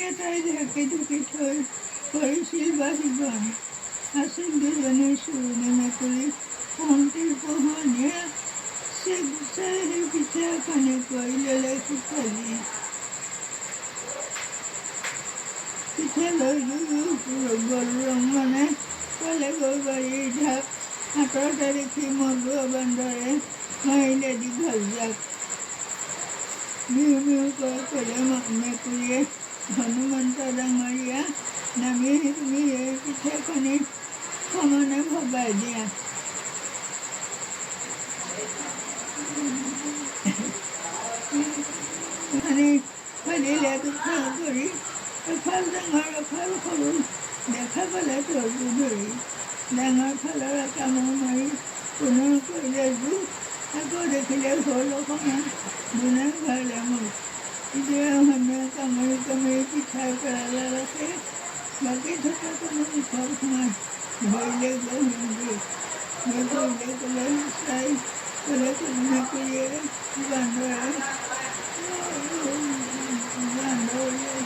এটাই ঢাকি ঢুকি থৈ কৰিছিল বাঢ়ি-বন। আছিল দুজনী চুৰুণী মেকুৰী, সোণটিৰ পোহনীয়া। চিকচাই সেই পিঠাখনি কৰি ল'লে সিফালি। পিঠা লৈ দুয়ো গ'ল ৰংমনে পালেগৈ বাৰীৰ ঢাপ। আঁতৰতে দেখি মদুৱা বান্দৰে মাৰিলে দীঘল জাপ। মিউ মিউকৈ ক'লে মেকুৰীয়ে, "হনুমন্ত ডাঙৰীয়া, নামি আহি তুমি এই পিঠাখনি সমানে ভগাই দিয়া।" খনি ফালিলে দুফাল কৰি, এফাল ডাঙৰ এফাল সৰু, দেখা পালে তৰ্জু ধৰি। ডাঙৰ ফালৰে কামোৰ মাৰি পুনৰ কৰিলে জোখ, আকৌ দেখিলে হ'ল সমান, দুনাই ভৰালে মুখ। ইটোৱে হনুৱে কামুৰি কামুৰি পিঠাই পেলালে শেষ, বাকী থকাকণো মুখত সোমাই ধৰিলে গহীন দুখ। মেকুৰীলৈ ক'লে চাই ক'লে মেকুৰীয়ে, বান্দৰে বান্দৰে